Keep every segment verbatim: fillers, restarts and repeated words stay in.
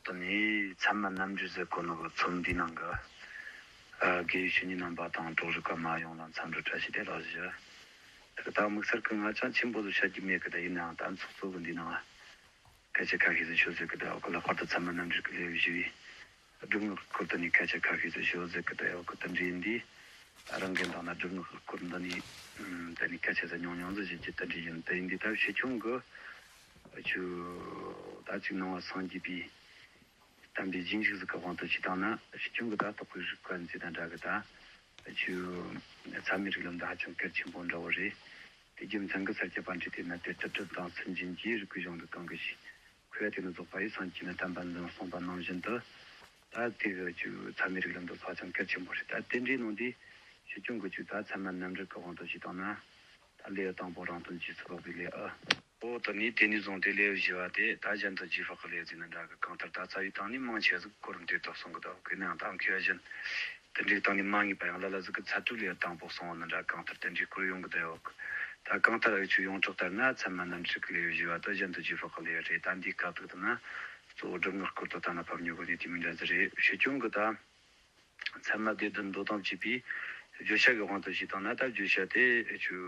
དེ་ནས་ཚད་མ་རྣམ་འགྲེལ་ཟེར་གོ་ནོ་གི་ཚོམས་འདིའི་ནང་གི། ཨ། དགེ་བའི་བཤེས་གཉེན་རྣམ་པ་དང་གྲོགས་རིགས་ཀ་མ་ཡོངས་ལ་འཚམས་འདྲི་བཀྲ་ཤིས་བདེ་ལེགས་ཞུ། དེ་ད་དམིགས་བསལ་གྱི་ང་ཅང་ཆེན་པོ་ཟིག་བཤད་རྒྱུ་མེད་གི། ད་ཡིན་ནའང་ད་ཚོགས་གཙོ་གི་འདི་ནང་སྐད་ཆ་ཁ་ཤས་ཟིག་ཤོད་ཟེར་གི། ད་འོ་གི་ལྷག་པར་དུ་ཚད་མ་རྣམ་འགྲེལ་གྱི་ལེའུ་བཞི་བའི་སྒྲུབ་ངག་སྐོར་དེ་ནས་སྐད་ཆ་ཁ་ཤས་ཟིག་ཤོད་ཟེར་གི། ད་འོ་གི་དེ་འདྲའི་འདི་རང་གི་འདང་ན་སྒྲུབ་ངག་སྐོར་འདི་ནས་དེ་ནས་སྐད་ཆ་ཟིག་ཉུང་ཉུང་ཟིག་བཤད་རྒྱུ་དེ་འདྲ་ཡིན། དེ་ཡིན་དུས་ད་ཕྱི་སྐྱོང་གི་ཆུ་ད་ཅིག་ནང་པ་སངས་རྒྱས་པའི་བསྟན་པའི་རྗེས་འཇུག་ཟིག་གི་དབང་དུ་བྱས་བཏང་ན། ཕྱི་སྐྱོང་གི་ད་རྟོག་པའི་རིགས་ཀ་འཛིན་དང་འདྲ་གི། ད་ཆུ་ཚད་མའི་རིགས་ལམ་འདི་ཧ་ཅང་གལ་ཆེན་པོ་འདྲ་བོ་རེད། དེ་རྒྱུ་མཚན་གྱིས་ས་སྐྱ་པཎྜི་ཏས་ན་དེ་སྒྲུབ་སྒྲུབ་དང་སུན་འབྱིན་གྱིས་རིགས་པའི་གཞུང་དུ་གང་གི་ཞིག་ཁོ་ཡ་དེ་ནི་རྫོགས་པ་ཡི་སངས་རྒྱས་ཀྱི་བསྟན་པ་འཛིན་གསུངས་པ་ནང་བཞིན་དུ། ད་དེ་གི་ཆུ་ཚད་མའི་རིགས་ལམ་འདི་ཧ་ཅང་གལ་ཆེན་པོ་རེད། ད་དེ་འདྲའི་ནང་འདི་ཕྱི་སྐྱོང་གི་ཆུ་ད་ཚད་མ་རྣམ་འགྲེལ་གྱི་དབང་དུ་བྱས་བཏང་ན། ད་ལེའུ་དང་པོ་རང་དོན་རྗེས་སུ་དཔག་པའི་ལེའུ། ཨ། འོ་དེ་ནས་དེ་ནས་བཟུང་སྟེ་ལེའུ་བཞི་བ་དེ་ད་གཞན་དོན་རྗེས་དཔག་གི་ལེའུ་ཟེར་ན་འདྲ་གི། གང་ལྟར་ད་རྩ་བའི་སྟེང་ནས་མང་ཆེ་ཟིག་གོ་རིམ་དེ་ལྟར་གསུང་གི་འདུག་གི། ཡིན་ནའང་ད་མཁས་པ་གཞན་དེ་འདྲའི་སྟེང་ནས་མ་ངེས་པ་ཡང་ལ་ལ་ཟིག་གིས་ཚད་གྲུབ་ལེའུ་དང་པོ་གསུང་བ་ནི་འདྲ་གང་ལྟར་དེ་འདྲའི་སྐོར་ཡོང་གི་འདུག་ཡོད་གི། ད་གང་ལྟར་འུ་ཆོ་ཡོངས་གྲགས་ལྟར་ན་ཚད་མ་རྣམ་འགྲེལ་གྱི་ལེའུ་བཞི་བ་དེ་གཞན་དོན་རྗེས་དཔག་གི་ལེའུ་རེད། ད་འདིའི་སྐབས་དུ་ན་གཙོ་བོ་སྒྲུབ་ངག་སྐོར་དུ་ད་ན་ཕབ་ཉོ་གི་ནས་དེ་མི་འདྲ་ཟིག་རེད། ཕྱི་སྐྱོང་གི་ད་ཚད་མ་སྡེ་བདུན་མདོ་དང་བཅས་པའི་བརྗོད་བྱ་གི་དབང་དུ་བྱས་བཏང་ན། ད་བརྗོད་བྱ་དེ་ཆུ་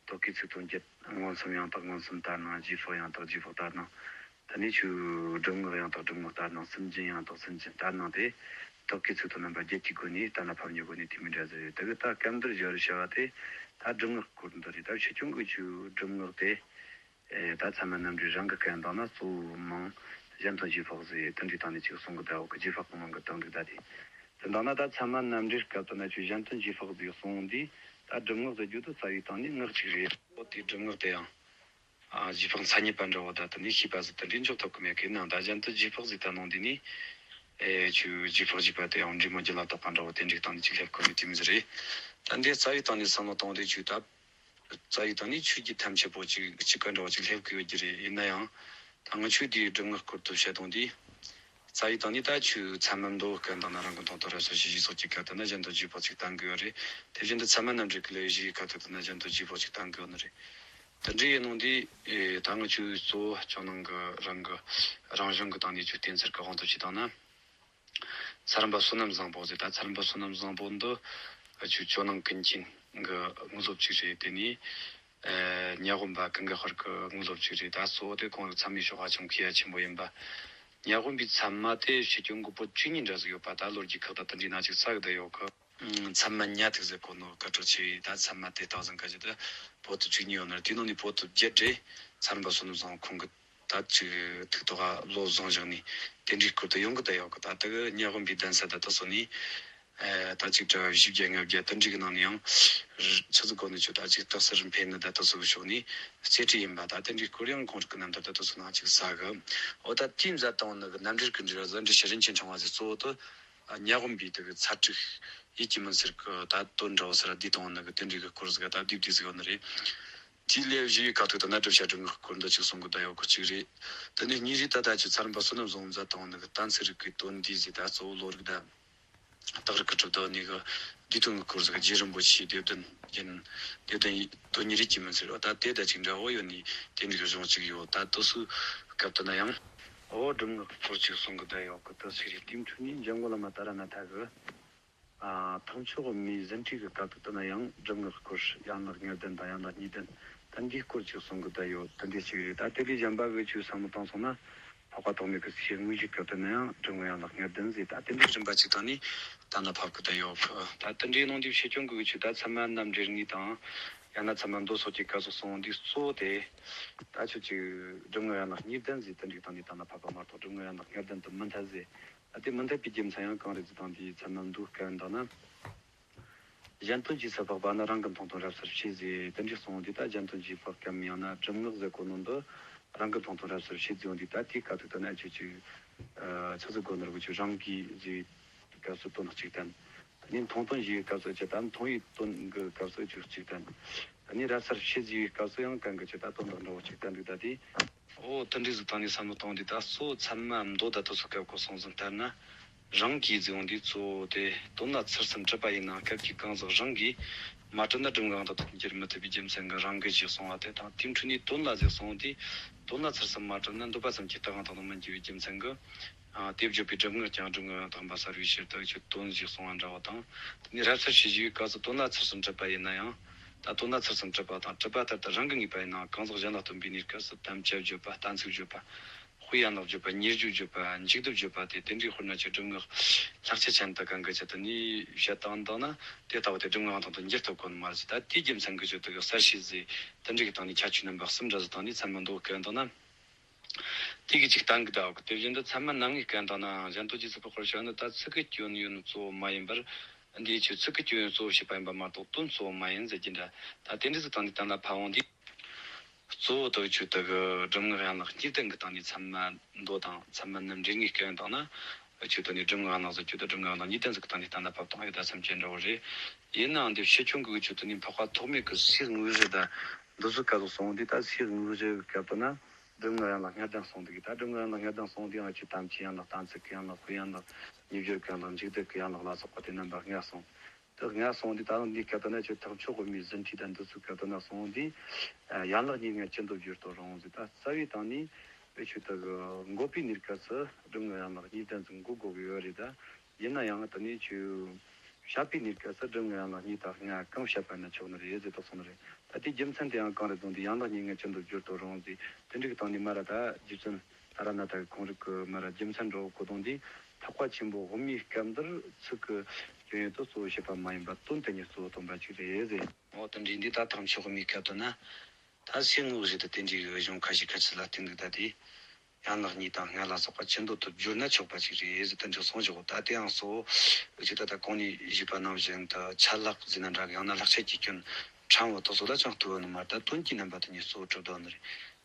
རྟོག་གེའི་ཚིག་དོན་བརྒྱད། མངོན་སུམ་ཡང་དག་མངོན་སུམ་ལྟར་སྣང་། རྗེས་དཔག་ཡང་དག་རྗེས་དཔག་ལྟར་སྣང་། དེ་ནས་ཆུ་སྒྲུབ་ངག་ཡང་དག་སྒྲུབ་ངག་ལྟར་སྣང་། སུན་འབྱིན་ཡང་དག་སུན་འབྱིན་ལྟར་སྣང་། དེ་རྟོག་གེའི་ཚིག་དོན་རྣམ་པ་བརྒྱད་ཀྱི་སྒོ་ནས་ད་ན་ཕབ་ཉོ་གི་ནས་དེ་མི་འདྲ་ཟིག་རེད། དེ་གི་ད་སྐབས་འདིར་བརྗོད་བྱ་བ་དེ་ད་སྒྲུབ་ངག་སྐོར་འདི་རེད། ད་ཕྱི་སྐྱོང་གི་ཆུ་སྒྲུབ་ངག་དེ། ཨེ། ད་ཚད་མ་རྣམ་འགྲེལ་རང་གི་སྐད་འདང་ན་གཙོ་བོ་མང་གཞན་དོན་རྗེས་དཔག་ཟེར་དེ་འདྲའི་སྟེང་ནས་ཅིག་གསུང་གི། ད་འོ་གི་རྗེས་དཔག་གི་ནང་གི་དོན་འགྲིག་ད་དེ། དེ་འདང་ན་ད་ཚད་མ་རྣམ་འགྲེལ་སྐབས་དུ་ན་ཆུ་གཞན་དོན་རྗེས་དཔག་ཟེར་གསུང་འདི་ད་སྒྲུབ་ངག་ཟེར་རྒྱུ་དེ་རྩ་བའི་སྟེང་ནས་ངག་ཅིག་རེད། འོ་དེ་སྒྲུབ་ངག་དེ་ཡང་ཨ་རྗེས་དཔག་མཚན་ཉིད་པ་འདྲ་བོ་ད་དེ་ནས་ཤེས་པ་ཟིག་དེ་འདྲའི་འཇོག་ཐུབ་གི་མེད་གི། ཡིན་ནའང་ད་གཞན་དོན་རྗེས་དཔག་ཟེར་ད་ནང་འདི་ནས་ཨེ་ཆུ་རྗེས་དཔག་ཞེས་པ་དེ་ཡང་འབྲས་བུ་རྒྱུད་ལ་བཏགས་པ་འདྲ་བོ་དེ་འདྲའི་སྟེང་ནས་ཅིག་སླེབས་གི་རེད། དེ་མི་ཟིག་རེད། ད་འདི་རྩ་བའི་སྟེང་ནས་བསམ་བློ་བཏང་སྟེ་ཆུ་ད། རྩ་བའི་སྟེང་ནས་ཆོས་བརྒྱུད་ཐམས་ཅད་པོ་གཅིག་གཅིག་ག་འདྲ་བ་ཅིག་སླེབས་ཀྱི་ཡོད་ཀྱི་རེད། ཡིན་ན་ཡང་ད་ང་ཆོས་འདིའི་སྒྲུབ་ངག་སྐོར་དུ་བཤད་དོན་འདི། རྩ་བའི་སྟེང་ནས་ད་ཆོས་ཚད་མ་མདོ་སྐད་འདང་ན་རང་གི་མཐོང་ཐོས་རབ་གསལ་བྱས་ཞེས་སོགས་ཀྱི་སྐབས་དུ་ན་གཞན་དོན་རྗེས་དཔག་ཅིག་བསྟན་གྱི་ཡོད་རེད། དེ་བཞིན་དུ་ཚད་མ་རྣམ་འགྲེལ་གྱི་ལེའུ་བཞིའི་སྐབས་དུ་ན་གཞན་དོན་རྗེས་དཔག་ཅིག་བསྟན་གྱི་ཡོད་ནི་རེད། དེ་འདྲའི་ཡིན་ནོ་འདི་ད་ང་ཆོས་གཙོ་བོ་ཇོ་ནང་གི་རང་གི་རང་གཞུང་གི་སྟེང་ནས་ཆོས་བསྟན་ཚུལ་གྱི་དབང་དུ་བྱས་བཏང་ན། ཚལ་རམ་པ་བསོད་ནམས་བཟང་པོ་ཟེར། ད་ཚལ་རམ་པ་བསོད་ནམས་བཟང་པོ་འདི་ཨ་ཆུ་ཇོ་ནང་ཀུན་མཁྱེན་གྱི་དངོས་སློབ་ཅིག་རེད། དེ་ནས་ཨ་ཉ་དབོན་པ་ཀུན་དགའ་དཔལ་གྱི་དངོས་སློབ་ཅིག་རེད། ད་གཙོ་བོ་དེ་ཁོང་རང་ཚད་མའི་ཕྱོགས་ཧ་ཅང་མཁས་ཡ་ཆེན་པོ་ཡིན་པ། ཉ་དབོན་པའི་ཚད་མ་དེ་ཕྱི་སྐྱོང་གི་པོད་བཅུ་གཉིས་འདྲ་ཟིག་ཡོད་པ། ད་ལོ་རྒྱུས་ཁག་ད་དེ་འདྲའི་ནང་ཅིག་བསགས་བསྡད་ཡོད་གི། ཚད་མ་ཉ་ཐིག་ཟེར་གོ་ནོ་སྐད་གྲགས་ཆེ་བའི་ད་ཚད་མ་དེ་དག་ཟིན་ཁ་ཅིག་ད་པོ་ཏི་བཅུ་གཉིས་ཡོད་ནི་རེད། དེའི་ནང་ནས་པོ་ཏི་བརྒྱད་རེད། ཚལ་རམ་པ་བསོད་ནམས་བཟང་ཁོང་གི་ད་ཅིག་ཐུགས་ཐོག་ག་བློ་བཟུང་བཞག་ནས་དེ་འདྲའི་སྐོར་དུ་ཡོང་གི་ད་ཡོད་གི། ད་ལྟ་གི་ཉ་དབོན་པའི་གདན་ས་ད་ལྟ་སོ་ནས་ཨ་ད་ཅིག་གྲྭ་བ་བཞི་བརྒྱ་ལྔ་བརྒྱ་དེ་འདྲའི་གི་ནང་ནས་ཡང་ཆི་ཟིག་གོ་ནི་ཆོ་ད་ཅིག་རྟགས་གསལ་འཕེལ་ནི་ད་ལྟ་སོ་གི་ཕྱོགས་ནས་གཅེས་སྤྲས་ཡིན་པ། ད་དེ་འདྲའི་སྐོར་ཡང་ཁོང་རང་གི་རྣམ་ཐར་ད་ལྟ་སོ་ནང་ཅིག་གསལ་གི། འོ་ད་དེའི་མཛད་བཏང་བ་ནི་གི་རྣམ་འགྲེལ་གི་འགྲེལ་བ་ཟེར་འགྲེལ་བཤད་རིན་ཆེན་ཕྲེང་བ་ཟེར། གཙོ་བོ་དུ་ཉ་དབོན་པའི་དེ་གི་ཚར་དྲུག་ཡིད་ཀྱི་མུན་སེལ་གི་ད་དོན་འདྲ་བོ་ཟེར་བསྡུས་བཏང་བ་ནི་གི་དེ་འདྲའི་གི་སྐོར་ཟིག་ད་བསྡུས་བསྡུས་ཟིག་ཡོད་ནི་རེད། དེའི་ལེའུ་བཞི་བའི་ཁ་ཐུག་ཏུ་ན་བསྒྲུབ་བྱ་སྒྲུབ་ངག་སྐོར་འདི་གཅིག་གསུང་གི་ད་ཡོད་གི་གཅིག་རེད། དེ་ནས་ཉིན་རེའི་ད་ལྟ་ཆུ་ཚལ་རམ་པ་བསོད་ནམས་བཟང་མཛད་བཏང་བ་ནི་གི་གཏན་ཚིགས་རིག་གི་དོན་འདུས་ཟེར། ད་གཙོ་བོ་བློ་རིག་དང་རྟགས་རིག་གི་གྲུབ་མཐའ་ནི་གི་བསྡུས་དོན་གི་སྐོར་ཟིག་རྗེ་རིན་པོ་ཆེའི་སྡེ་བདུན་ཡིན། སྡེ་བདུན་དོན་གཉིས་རིག་གི་མུན་སེལ་བ་ད་དེ་ད་ཅིག་འདྲ་བོ་ཡོད་ནི་དེ་འདྲའི་གི་གཞུང་ཅིག་ཡོད། ད་དུ་སུ་སྐབས་དུ་ན་ཡང་འོ་སྒྲུབ་ངག་གི་སྐོར་ཅིག་གསུང་གི་ད་ཡོད་གི། དུ་སི་རི་དེའི་འཕྲོ་ནས་འཇམ་མགོན་བླ་མ་ཏཱ་ར་ནཱ་ཐ་གི་ཨ། ཐེག་མཆོག་མའི་ཟིན་བྲིས་ཀྱི་སྐབས་དུ་དེ་ན་ཡང་སྒྲུབ་ངག་སྐོར་ཡན་ལག་ཉེར་བདུན་དང་ཡན་ལག་གཉིས་ལྡན་ད་འདིའི་སྐོར་ཅིག་གསུང་གི་ད་ཡོད། དེ་འདྲའི་ཅིག་རེད། ད་དེ་ལས་གཞན་པ་གི་ཆོས་བསམ་བློ་བཏང་སོང་ན་འཕགས་པ་ཐོགས་མེད་ཀྱི་སའི་དངོས་གཞིའི་སྐབས་དུ་ན་ཡང་སྒྲུབ་ངག་ཡན་ལག་ཉེར་བདུན་ཟེར། ད་དེ་འདྲའི་རིམ་པ་ཅིག་དང་ནི་ད་ན་ཕབ་གི་ད་ཡོད་གི། ད་དེ་འདྲའི་ནང་འདི་ཕྱི་སྐྱོང་གི་ཆོས་ད་ཚད་མ་རྣམ་འགྲེལ་གཉིས་དང་ཡང་ན་ཚད་མ་མདོ་སོགས་ཀྱི་སྐབས་སུ་གསུངས་འདི་གཙོ་བོ་དེ་ད་ཆོས་ཅིག་སྒྲུབ་ངག་ཡན་ལག་ཉེར་བདུན་ཟེར་དེ་འདྲའི་སྟེང་ནས་ད་ན་ཕབ་པ་མ་གཏོགས་སྒྲུབ་ངག་ཡན་ལག་ཉེར་བདུན་དུ་མི་འཐད་ཟེར། ད་དེ་མི་འཐད་པའི་རྒྱུ་མཚན་ཡང་གང་རེད་ཟེར་དང་དེའི་ཚད་མ་མདོའི་སྐབས་འདང་ན། གཞན་དོན་རྗེས་སུ་དཔག་པ་ནི་རང་གི་མཐོང་དོན་རབ་གསལ་བྱེད་ཟེར་དེ་འདྲའི་གསུངས་འདི་ད་གཞན་དོན་རྗེས་དཔག་གམ་ཡང་ན་སྒྲུབ་ངག་ཟེར་གོ་ནོ་འདི་རང་གི་མཐོང་དོན་རབ་གསལ་བྱེད་ཟེར་འདི་ད་དེའི་སྐབས་དུ་ད་ན་ཆོས་ཅིག་ཆི་ཟེར་གོ་ནོ་ར་གི་ཆོས་རང་གིས་ཟེར་སྐབས་སུ་དོན་གཅིག་བསྟན། ད་ནི་མཐོང་དོན་ཞེས་པའི་སྐབས་སུ་ཅི་ད་མཐོང་བའི་དོན་གྱི་སྐབས་སུ་ཆོས་གཅིག་བསྟན། ད་ནི་རབ་གསལ་བྱེད་ཟེར་བའི་སྐབས་སུ་ཡང་གང་གི་ཅི་ད་དོན་དག་འདྲ་བོ་གཅིག་བསྟན་འདུག་ད་དེ། འོ་དེ་འདྲའི་ཟིག་བཏང་ནས་བསམ་བློ་གཏོང་དུས་ད་གཙོ་བོ་ཚད་མ་མདོ་ད་དུ་སུ་སྐབས་གོ་སོང་ཟིན་ལྟར་ན། རང་གིས་ཟེར་འོང་དུས་གཙོ་བོ་དེ་དོན་ལ་ཚུལ་གསུམ་གྲུབ་པ་ཡིན་ན་སྐབས་ཀྱི་གང་ཟག་རང་གིས་ མ་གྲུབ་ན་སྒྲུབ་ངག་དང་དུ་འགྱུར་མི་ཐུབ་པའི་རྒྱུ་མཚན་གྱིས་རང་གི་ཞེས་གསུངས་པ་དེ་དང་། དེའི་འཕྲོས་ནས་དོན་ལ་ཟེར་གསུངས་དུས། དོན་ལ་ཚུལ་གསུམ་མ་གྲུབ་ན་འདོད་པ་ཙམ་གྱི་རྟགས་དང་དུ་མི་འགྱུར་བའི་རྒྱུ་མཚན་གྱིས། ཨ། དེ་བརྗོད་པའི་སྒྲུབ་ངག་ཀྱང་སྒྲུབ་ངག་ཡང་དག་པ་གསལ་བའི་ཕྱིར་དུ་ཆོས་དོན་ཞེས་གསུངས་པ་འདྲ་བ་དང་། དེ་ནས་རབ་གསལ་བྱེད་ཞུ་བའི་སྐབས་སུ་དོན་ལ་ཚུལ་གསུམ་གྲུབ་པ་ཡིན་ན་ཡང་། ད་དོན་ལ་ཚུལ་གསུམ་གྲུབ་པ་དང་གྲུབ་པ་ལྟར་དུ་རང་གི་ངེས་པ་ཡིན་ནའང་གང་ཟག་གཞན་ལ་སྟོན་པའི་གནས་སྐབས་སུ་དམ་བཅའ་བརྗོད་པ། གཏན་ཚིགས་བརྗོད་པ། དཔེ་ཡན་ལག་བརྗོད་པ། ཉེར་སྦྱོར་བརྗོད་པ། འཇུག་ལྡོག་བརྗོད་པ་སྟེ། དེ་འདྲའི་དཔེར་ན་ཆོས་སྒྲུབ་ངག་ལྷག་ཆད་ཅན་དུ་གང་གི་ཆེད་དུ་ནི་བཤད་སྟངས་དང་ན། དེ་ལྟ་བུ་སྟེ་སྒྲུབ་ངག་དང་དུ་འགྱུར་ཐུབ་གོ་ནི་མ་རེད། ད་དེའི་རྒྱུ་མཚན་གྱིས་ཆོས་དེ་གི་གསལ་བྱེད་ཟེར། དེ་འདྲའི་གི་སྟེང་ནས་ཁྱད་ཆོས་རྣམ་པ་གསུམ་འདྲ་ཟེར་སྟེང་ནས་ཚད་མ་མདོ་བཀལ་བཏང་ན། དེ་གི་ཅིག་བསྟན་གི་གདའ་བ་གི། དེ་བཞིན་དུ་ཚད་མ་རྣམ་ངེས་བཀལ་བཏང་ནའང་། གཞན་དོན་རྗེས་སུ་དཔག་པར་བྱ་ནི། ད་ཚིག་གི་སྐྱོན་ཡོན་གཙོ་བོ་མ་ཡིན་པར། འདིའི་ཆོས་ཚིག་གི་སྐྱོན་ཡོན་གཙོ་བོ་བྱེད་པ་ཡིན་པ་མ་གཏོགས་དོན་གཙོ་བོ་མ་ཡིན་ཟེར་གྱི་འདྲ། ད་དེ་འདྲ་ཟེར་སྟེང་ནས་གཏན་ལ་ཕབ་འོང་དུས། གཙོ་བོ་དག་ཆོས་དག་གི་སྒྲུབ་ངག་ཡན་ལག་གཉིས་ལྡན་གྱི་སྟེང་ནས་ཚད་མ་མདོ་དང་ཚད་མ་རྣམ་འགྲེལ་གཉིས་བཀལ་བཏང་ན། ཆོས་དེ་ནི་སྒྲུབ་ངག་ཡན་ལག་ཟེར་རྒྱུ་དང་སྒྲུབ་ངག་ཡན་ལག་གཉིས་ལྡན་ཟེར་གྱི་སྟེང་ནས་གཏན་ལ་ཕབ་བཏང་ཡོད། ད་སེམས་ཅན་འདྲ་བོ་རེད། ཡིན་ནའང་འདི་ཕྱིས་འབྱུང་གི་ཆོས་དེ་ནི་འཕགས་པ་ཐོགས་མེད་ཀྱི་སའི་དངོས་གཞི་དང་འདི་ཚོ་སྐབས་སུ་སོང་དུས། ད་སའི་དངོས་གཞི་སྐབས་དུ་ན་སྒྲུབ་ངག་ཡན་ལག་ལྔ་ལྡན་གསུངས་འདུག་གི། ད་སྒྲུབ་ངག་ཡན་ལག་ལྔ་ལྡན་གསུངས་དུས་ཡང་ཆོས་དམ་བཅའ་ཡན་ལག་གཏན་ཚིགས་ཀྱི་ཡན་ལག་དཔེ་ཡན་ལག་ཉེར་སྦྱོར་གྱི་ཡན་ལག་འཇུག་ལྡོག་གི་ཡན་ལག་ལ་སོགས་པ་དེ་རྣམ་པ་ལྔ་གསུངས། དེ་ལྔ་གསུངས་དུས་ད་རུང་འདིའི་སྐབས་དུ་ན་ཆོས་ཐེག་མཆོག་གི་མིའི་ཟིན་བྲིས་དང་འདི་ཚོའི་སྐབས་དུ་ན་གསུངས་དུས། ཨ། ཡན་ལག་གཉིས་ལྔ་ཅི་འདོད་བརྗོད་དུ་རུང་ཟེར། ད་རྩ་བའི་སྟེང་ནས་བོད་ཆོས་དག་གི་འགོད་པའི་གནས་སྐབས་སུ་སྒྲུབ་ངག་ཡན་ལག་གཉིས་ལྡན་ཟིག་འགོད་དགོས་ཀྱི་ཡོད་རེད། ད་ཡིན་ན་ཡང་དེ་ནས་ཆོས་བཤད་པའི་གནས་སྐབས་སུ་སྒྲུབ་ངག་ཡན་ལག་གཉིས་དང་ལྔ་གང་བཤད་པ་ན་ཆོག་ནི་རེད་ཟེར་དུ་གསུངས་ནི་རེད། ད་དེའི་རྒྱུ་མཚན་དེ་ཡང་གང་རེད་དུང་དེ་ཡན་ལག་གཉིས་ལྔ་ཅི་འདོད་བརྗོད་དུ་རུང་ཟེར། དེ་འདྲའི་སྟེང་ནས་མ་ར་ད་རྗེ་བཙུན་ད་ར་ན་ད་གི་ཁོང་རིགས་ཀྱི་མ་ར་རྒྱུ་མཚན་འདྲ་བོ་གོ་དུང་དེ། ཐེག་པ་ཆེན་པོ་དབུ་མའི་སྐབས་འདིར་ཚིག་གི་སྐྱོན་ཡོན་དུ་གཙོ་བོ་བྱེད་པ་མ་ཡིན་པར་དོན་དེ་ཉིད་གཙོ་བོ་སྟོན་པ་ཅིག་རེད་ཟེར། འོ་དེ་འདྲའི་འདི་ད་ཐེག་མཆོག་དབུ་མའི་སྐབས་དུ་ན། ད་སའི་དངོས་གཞི་དུ་དེ་འདྲའི་གི་གཞུང་ཁ་ཤས་ཁ་ཤས་ལ་བརྟེན་འདུག་ད་དེ་ཡན་ལག་གཉིས་དང་ལྔ་ལ་སོགས་པ་ཅི་འདོད་དུ་བརྗོད་ན་ཆོག་པ་ཅིག་རེད་ཟེར་དེ་འདྲ་གསུངས་བཞག་གོ། ད་དེའང་གཙོ་བོ་ཅིག་ད་ལྟ་གོང་ནས་ཞུས་པ་ནང་བཞིན་དུ་ཆད་ལྷག་ཟེར་ན་འདྲ་གི། ཡང་ན་ལྷག་ཆད་ཀྱི་སྐྱོན་ཕྲན་བུ་དེ་ཚོ་ལ་ཅང་ལྟོས་ནི་མ་རེད། ད་དོན་གྱི་རྣམ་པ་དེ་ཉིད་གཙོ་བོ་གྲུབ་བསྡད་ནི་རེད།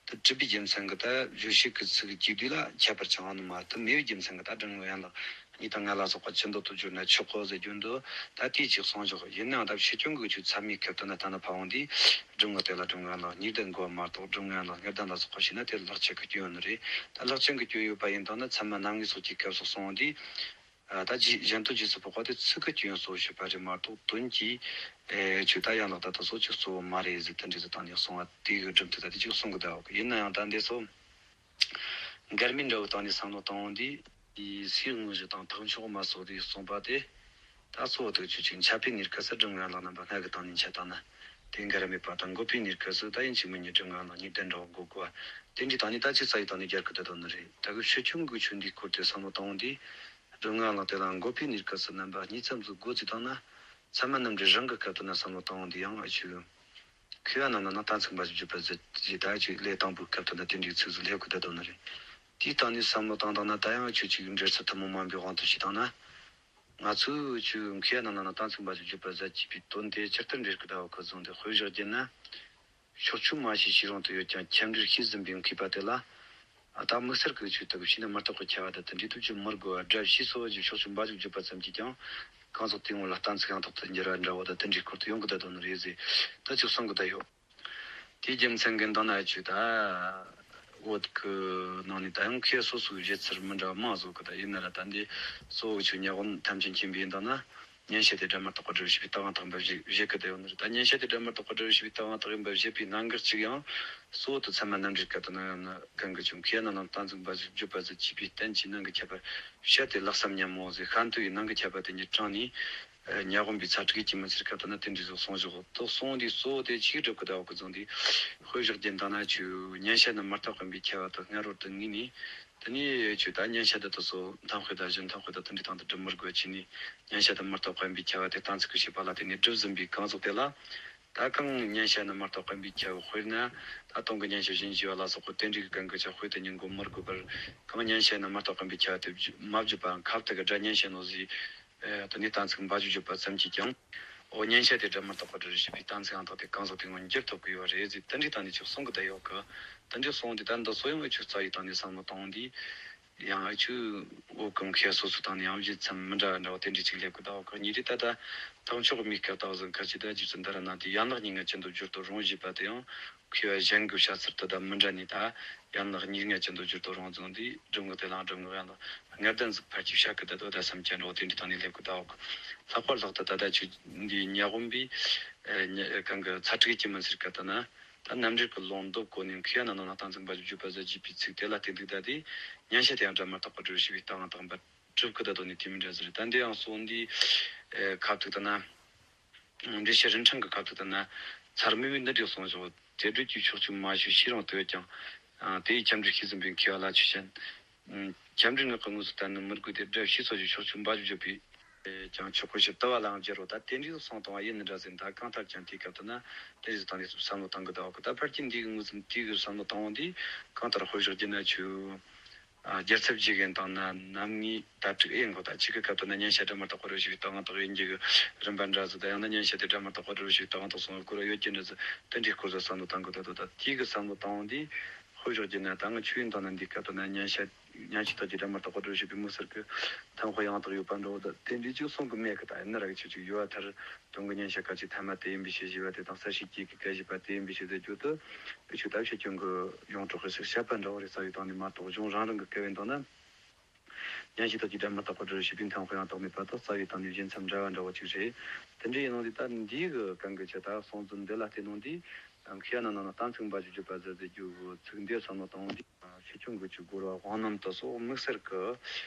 དེ་གྲུབ་པའི་རྒྱུ་མཚན་གྱིས་ད་བརྗོད་བྱེད་ཀྱི་ཚིག་གི་དུས་ལ་ཁྱད་པར་ཅང་ཡོད་ནི་མ་རེད། དེ་མེད་པའི་རྒྱུ་མཚན་གྱིས་ད་སྒྲུབ་ངག་ཡན་ལག་གཉིས་དང་ལྔ་ལ་སོགས་པ་ཅི་འདོད་དུ་བརྗོད་ན་ཆོག་གོ་ཟེར་རྒྱུ་འདི་ད་དེའི་ཅིག་གསུངས་བཞག་ཡིན་ནའང་ད་ཕྱིས་འབྱུང་གི་ཆོས་ཚད་མའི་སྐབས་དུ་ན་གཏན་ལ་ཕབ་འོང་དུས། སྒྲུབ་ངག་དེ་ལ་སྒྲུབ་ངག་ཡན་ལག་གཉིས་ལྡན་དགོས་པ་མ་གཏོགས་སྒྲུབ་ངག་ཡན་ལག་ལྔ་ལྡན་ལ་སོགས་པ་བྱས་ན་དེ་ལྷག་ཆད་ཀྱི་སྐྱོན་ཡོད་ནི་རེད། ད་ལྷག་ཆད་ཀྱི་སྐྱོན་ཡོད་པ་ཡིན་དང་ན་ཚད་མ་རྣམ་ངེས་སོགས་ཀྱི་སྐབས་སུ་སོང་འོང་དུས། ཨ། ད་རྗེ་གཞན་དོན་རྗེས་སུ་དཔག་པ་དེ་ཚིག་གི་སྐྱོན་ཡོན་གཙོ་བོ་བྱེད་པ་རེད་མ་གཏོགས་དོན་གྱི་ཨེ་ཆོས་ད་ཡན་ལག་ད་དེ་ཚོ་ཅིག་གཙོ་བོ་མ་རེད་ཟེར་དེ་འདྲ་ཟེར་སྟེང་ནས་གསུངས་པ་དེ་གི་སྒྲུབ་ཐབས་ད་དེ་ཅིག་གསུང་གི་གདའ་བ་གི། ཡིན་ན་ཡང་ད་འདི་ཚོ་འགལ་མེད་འདྲ་བོ་སྟེང་ནས་བསམ་བློ་བཏང་འོང་དུས། དེའི་སའི་དངོས་གཞི་དང་ཐེག་མཆོག་མ་སོགས་དེ་གསུངས་པ་དེ། ད་གཙོ་བོ་དེ་ཆོས་ཅིག་འཆད་པའི་གནས་སྐབས་སུ་སྒྲུབ་ངག་ཡན་ལག་རྣམ་པ་ལྔ་གི་སྟེང་ནས་འཆད་བཏང་ན་དེ་འགལ་མེད་པ་དང་། འགོད་པའི་གནས་སྐབས་སུ་ད་ཡིན་གཅིག་མིན་གཉིས་སྒྲུབ་ངག་ཡན་ལག་གཉིས་ལྡན་འདྲ་བོ་འགོད་དགོས་པ། དེ་འདྲའི་སྟེང་ནས་ད་ཅིག་རྩ་བའི་སྟེང་ནས་རྒྱལ་ཁ་བསྡད་དོ་ནི་རེད། ད་གི་ཕྱིས་འབྱུང་གི་ཆོས་འདིའི་སྐོར་དེ་བསམ་བློ་བཏང་འོང་དུས། སྒྲུབ་ངག་ཡན་ལག་དེ་ལ་འགོད་པའི་གནས་སྐབས་སུ་རྣམ་པ་གཉིས་ཙམ་ཟིག་དགོས་ཚུལ་བཏང་ན། ཚད་མ་རྣམ་འགྲེལ་རང་གི་སྐབས་དུ་ན་བསམ་བློ་བཏང་འོང་དུས་ཡང་ཨ་ཆོས། མཁས་པ་རྣམས་ལ་ནི་གཏན་ཚིགས་འབའ་ཞིག་བརྗོད་པར་མཛད་ཅེས་ད་ཆོས་ལས་དང་པོའི་སྐབས་དུ་ན་དེ་འདྲའི་ཚིག་ཟིག་སླེབས་དགོས་བསྡད་དོ་ནི་རེད། དེའི་སྟེང་ནས་བསམ་བློ་བཏང་བཏང་ན་ད་ཡང་ཆོས་ཅིག་འགྲེལ་ཚུལ་ཐུན་མོང་མ་ཡིན་པའི་དབང་དུ་བྱས་བཏང་ན། ང་ཚོས་ཆོས་མཁས་པ་རྣམས་ལ་ནི་གཏན་ཚིགས་འབའ་ཞིག་བརྗོད་པར་མཛད་ཅེས་པའི་དོན་དེ་ཇི་ལྟར་འགྲེལ་དགོས་བསྡད་པ་ཁོ་བཟུང་སྟེ། དཔེ་བཞག་རྒྱུ་ན། ཕྱོགས་ཆོས་མ་ཤེས་ཤེས་རུང་དུ་ཡོད་ཀྱང་། ཁྱབ་འབྲེལ་ཤེས་ཟིན་པའི་མཁས་པ་དེ་ལ། ད་དམིགས་བསལ་གྱི་ཆོས་དག་ཤེས་ན་མི་རྟག་པར་ཁྱབ་པ་དང་དེ་འདྲའི་དུས་ཀྱི་མི་དགོས་པ་སྒྲ་ཞེས་སོགས་ཀྱི་ཕྱོགས་ཆོས་འབའ་ཞིག་བརྗོད་པ་ཙམ་གྱིས་ཀྱང་། གང་ཟག་དེའི་ངོ་ལ་གཏན་ཚིགས་ཡང་དག་ཏུ་འགྱུར་བ་འདྲ་བོ་དང་དེ་འདྲའི་སྐོར་དུ་ཡོང་གི་བསྡད་དོ་ནི་རེད་ཟེར། ད་ཅིག་གསུང་གི་བསྡད་ཡོད། དེའི་རྒྱུ་མཚན་གྱིས་འདང་ན་ཆོས་ད། བོད་ཀྱི་ནང་ནས་ད་ཡང་མཁས་སོ་སོའི་བཞེད་ཚུལ་མི་འདྲ་བ་མང་བཟོ་གི། ད་ཡིན་ན་ར་ད་འདི་གཙོ་བོ་ཆོས་ཉ་དབོན་ཐམས་ཅད་མཁྱེན་པས་འདང་ན། མཉན་བྱ་དེ་སྒྲ་མི་རྟག་པར་སྒྲུབ་བྱེད་པའི་རྟགས་ཡང་དག་པ་བཞེད་བཞེད་ཀྱི་བསྡད་ཡོད་ནི་རེད། ད་མཉན་བྱ་དེ་སྒྲ་མི་རྟག་པར་སྒྲུབ་བྱེད་པའི་རྟགས་ཡང་དག་ཡིན་པ་བཞེད་པའི་རྣམ་འགུལ་གཅིག་ཡང་གཙོ་བོ་དུ་ཚད་མ་རྣམ་འགྲེལ་སྐབས་དུ་ན་ཡང་ན་གང་གི་ཆོས་མཁས་ན་ནང་གཏན་ཚིགས་འབའ་ཞིག་བརྗོད་པ་ཟིག་བྱས་པའི་བསྟན་གྱི་ནང་གི་ཁྱད་པར་བཤད་དེ་ལྷག་བསམ་སྙམ་མོ་ཟེར། ཤན་སྟོད་ཡི་ནང་གི་ཁྱད་པར་དེ་ཉིད་དྲངས་ནས། ཉ་དབོན་པའི་ཚ་དྲུག་གི་མི་ཚེར་སྐབས་དུ་ན་དེ་འདྲའི་ཟིག་གསུངས་བཞག་གོ། དེ་གསུངས་དུས་གཙོ་བོ་དེ་ཆིག་སྒྲུབ་ཀྱི་བསྡད་ཡོད་གི་བཟུང་དུས། དཔེ་བཞག་རྒྱུ་འདང་ན་ཆོས་མཉན་བྱ་ནི་མི་རྟག་པ་ཡིན་པའི་ཁྱད་པར་དུ་སྔ་རོལ་དུ་ངེས་ནས། དེ་ནས་ཆོས་ད་མཉན་བྱ་དེ་དག་སོགས་མཐའ་དཔེ་དང་གཞི་མཐའ་དཔེ་དང་དེ་འདྲའི་སྟེང་དུ་སྒྲུབ་མི་དགོས་བྱས་ནས། མཉན་བྱ་དེ་མི་རྟག་པ་ཡིན་པའི་ཁྱད་པར་དེ་གཏན་ཚིགས་ཀྱི་བྱེད་པ་ལ་བརྟེན་ནས་སྒྲུབ་ཟིན་པའི་གང་ཟག་དེ་ལ། ད་གང་མཉན་བྱ་ནི་མི་རྟག་པ་ཡིན་པའི་ཁྱད་པར། དཔེར་ན་ད་དུང་གི་མཉན་བྱ་བཞིན་བཞི་པ་ལ་སོགས་པ་དེ་འདྲའི་གང་གི་ཆ་དཔེ་དེ་ཉིད་འགོད་མི་དགོས་པར། གང་མཉན་བྱ་ནི་མི་རྟག་པ་ཡིན་པའི་ཁྱད་པར་དེ་བརྗོད་མ་བརྗོད་པའམ་ཁ་ཐུག་གི་སྒྲ་མཉན་བྱ་ནོ་ཟེར། ཨེ། དེ་ནས་གཏན་ཚིགས་འབའ་ཞིག་བརྗོད་པ་ཙམ་གྱིས་ཀྱང་། འོ། མཉན་བྱ་དེ་སྒྲ་མི་རྟག་པར་སྒྲུབ་བྱེད་པའི་གཏན་ཚིགས་ཡང་དག་དེ་གང་ཟག་དེའི་ངོར་འགྱུར་ཐུབ་ཀྱི་ཡོད་རེད་ཟེར། དེ་འདྲའི་སྟེང་ནས་ཅིག་གསུང་གི་བསྡད་ཡོད་གི། དེ་འདྲའི་གསུང་དུས་ད་འདི་ཚོ་ཡང་ཨེ་ཆོས་རྩ་བའི་སྟེང་ནས་བསམ་བློ་བཏང་དུས། ཡང་ཨེ་ཆོས་བོད་ཀྱི་མཁས་སོ་སོ་སྟེང་ནས་ཡང་བཞེད་མཚམས་མི་འདྲ་བ་འདྲ་བ་དེ་འདྲའི་ཅིག་སླེབས་གི་བསྡད་ཡོད་གི། ཉིན་རེ་ད་ལྟ་ཐེག་མཆོག་གི་མིའི་སྐབས་ལྟ་བུ་ཟིག་ཁ་ཅིག་ད་རྗེ་བཙུན་ད་ར་ན་དེ་ཡན་ལག་གཉིས་ལྔ་ཅི་འདོད་བརྗོད་དུ་རུང་བཞེད་པ་དེ་ཡང་། མཁས་པ་གཞན་གྱི་བཤད་ཚུལ་དེ་དང་མི་འདྲ་ནས། ད་ཡང་ན་སྙན་ངག་ཅན་དུ་བསྒྱུར་དུ་རུང་ཙང་དེ་སྒྲུབ་ངག་དེ་ལའང་སྒྲུབ་ངག་ཡང་ན་སྔར་ལྡན་ཟིག་ཕལ་ཆེར་བཤད་གི་ད་དོ་ད་བསམ་གྱི་འགྲོ། དེ་འདྲའི་སྟེང་ནས་སླེབས་གི་ད་འོག་ལྷག་པར་ལྷག་ཏུ་ད་ལྟ་ཆོས་འདི་ཉ་དབོན་པའི་ཨེ་ཉ་གང་གི་ཚ་དྲུག་གི་མི་ཟེར་གི་ད་ན། ད་རྣམ་འགྲེལ་གྱི་ལུང་མདོ་གོ་ནས་མཁས་པ་རྣམས་ནང་ན་གཏན་ཚིགས་འབའ་ཞིག་བརྗོད་པ་ཟེར་གྱི་པའི་ཚིག་དེ་ལ་བརྟེན་འདུག་ད་དེ་ཉན་བཤད་དེ་ཡང་སྒྲ་མི་རྟག་པར་སྒྲུབ་བྱེད་པའི་རྟགས་ཡང་དག་པར་གྲུབ་གི་ད་དོ་ནས་དེ་མི་འདྲ་ཟེར། ད་འདི་ཡང་སོ་འདི་ཁ་ཐུག་ད་ན། འགྲེལ་བཤད་རིན་ཕྲེང་གི་སྐབས་སུ་ལྟར་ན། མཚར་མི་བའི་འདི་འདྲའི་གསུངས་སོ། དེ་སྒྲུབ་ཀྱི་ཕྱོགས་ཆོས་མ་ཞུ་ཤེས་རུང་དུ་ཡོད་ཀྱང་། དེ་ཡི་ཁྱབ་འབྲས་ཤེས་ཟིན་པའི་མཁས་པ་ལ་ཆོས་ཅན། ཁྱབ་འབྲས་ངག་གི་དངོས་སུ་བསྟན་ནི་མི་དགོས་ཏེ། སྒྲ་ཕྱིས་སོ་ཞེས་ཕྱོགས་ཆོས་འབའ་ཞིག་བརྗོད་པས་ཀྱང་ཆོག་གོ་ཞེས་དུ་བ་ལའང་སྦྱར་རོ། ད་དེ་འདྲའི་གསུངས་བཏང་བ་ཡིན་ནི་འདྲ་ཟེར། ད་གང་ལྟར་ཀྱང་དེའི་སྐབས་སུ་ན་དེ་རིགས་སུ་བཏང་ནས་བསམ་བློ་བཏང་གི་ད་བ་གི། ད་ཕལ་ཆེར་འདི་གི་དངོས་སུ་དེའི་གི་བསམ་བློ་བཏང་བ་འདི་གང་ལྟར་དཔེ་བཞག་རྒྱུ་ན་ཆོས། ཨ། རྒྱལ་ཚབ་ཀྱི་ཡན་དང་ན་ནམ་ངའི་དྭ་ཕྲུག་ཨེ་ཡིན་གོ། ད་གཅིག་གི་སྐབས་དུ་ན་སྙན་ཤལ་སྒྲ་མི་རྟག་པར་སྒྲུབ་བྱེད་པའི་རྟགས་ཡང་དག་ཡིན་རྒྱུ་གི་རིམ་པ་འདྲ་ཟིག་ད་ཡང་ན་སྙན་ཤལ་དེ་སྒྲ་མི་རྟག་པར་སྒྲུབ་བྱེད་པའི་རྟགས་ཡང་དག་གསུང་བའི་སྐོར་ཡོད་ཀྱི་འདྲ་ཟིག་དེ་འདྲའི་སྐོར་ཟིག་བསམ་བློ་བཏང་གི་ད་དོ། ད་དེའི་གི་བསམ་བློ་བཏང་བ་འདི་དཔེ་བཞག་རྒྱུ་ན་ད་ང་ཆོས་ཡིན་དང་ན་འདིའི་སྐབས་དུ་ན་སྙན་ཤལ་སྙན་ཤལ་རྟགས་ཀྱི་སྒྲ་མི་རྟག་པར་སྒྲུབ་བྱེད་པའི་དམིགས་བསལ་གི་ཐབས་དཔེ་ཡང་དག་ཡོད་པ་འདྲ་བོ། ད་དེ་འདྲའི་ཅིག་གསུང་གི་མེད་གི། ད་ཡིན་ན་ར་གི་ཆོས་ཅིག་ཡོད་པ་མཐར། དོན་གྱི་སྙན་ཤལ་སྐད་ཅིག་ཐ་མ་དེ་ཡིན་པའི་ཕྱིར་ཞེས་པ་དེ་དང་། གསལ་བྱེད་ཀྱི་སྐད་ཞེས་པ་དེ་ཡིན་པའི་ཕྱིར་ཟེར་རྒྱུ་དེ། འུ་ཆོས་ད་ཕྱི་སྐྱོན་གྱི་ཡོངས་གྲགས་ཀྱི་ཞིག་བཤད་པ་འདྲ་བོ་རེད་ས་ཡོད་དང་ནི་མ་གཏོགས། གཞུང་རང་རང་གི་སྐད་བས་འདང་ན། སྙན་ཤལ་རྟགས་ཀྱི་སྒྲ་མི་རྟག་པར་སྒྲུབ་བྱེད་པའི་ཐབས་དཔེ་ཡང་དག་མེད་པ་དག་རྩ་བའི་སྟེང་ནས་བཞེད་མཚམས་འདྲ་བ་འདྲ་བོ་ཅིག་རེད། དེ་འདྲ་ཡིན་ནོ་འདི་ད་འདིའི་གི་གང་གི་ཆེད་ད་གསུང་ཚུལ་འདི་ལ་བལྟས་ནོ་འདི། མཁས་པ་རྣམས་ནང་ན་གཏན་ཚིགས་འབའ་ཞིག་བརྗོད་པ་ཟེར་ཟེར་རྒྱུ་གི་ཚིག་འདི་བསམ་བློ་བཏང་འདི། ཕྱི་སྐྱོན་གྱི་ཆོས་སྒོ་ར་དབང་རྣམ་དུ་སོགས་དམིགས་བསལ་གྱི།